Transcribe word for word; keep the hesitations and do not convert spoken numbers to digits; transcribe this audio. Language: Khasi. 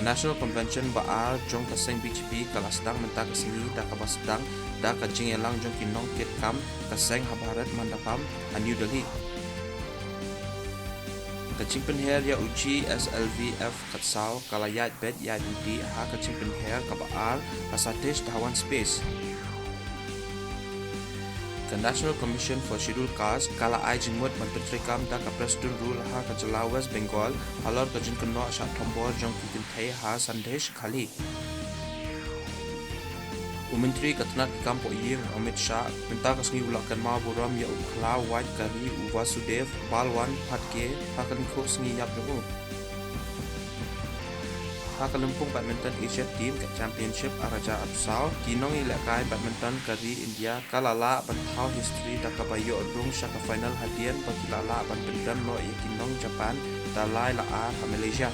Ka National Convention ba ar jong ka seng B J P ka la sdang mynta ka sngi da kaba sdang da ka jingïalang jong ki nongkitkam ka seng ha Bharat Mandapam ha New Delhi. Ka jingpynher ïa u G S L V F khatsaw ka la ïaid beit ïaid lynti ha ka jingpynher kaba ar ha Satish Dhawan Space. Ka National Commission for Scheduled Caste ka la ai jingmut ban pyntreikam da ka President Rule ha ka jylla West Bengal halor ka jingkynnoh shah thombor jong ki kynthei ha Sandesh Khali. U Myntri ka tnat ki kam poh ïing Amit Shah mynta ka sngi u la kynmaw burom ïa u khlaw wait ka ri u Vasudev Balwant Phadke ha ka lyngkhuh sngi ïap jong u. Ha ka lympung badminton Asia Team ka Championship ar hajar arphew saw, ki nongïalehkai badminton ka ri India ka la lah ban thaw history da kaba ïoh rung sha ka final hadien ba ki la lah ban pynrem noh ïa ki nong Japan da lai la ar ha Malaysia.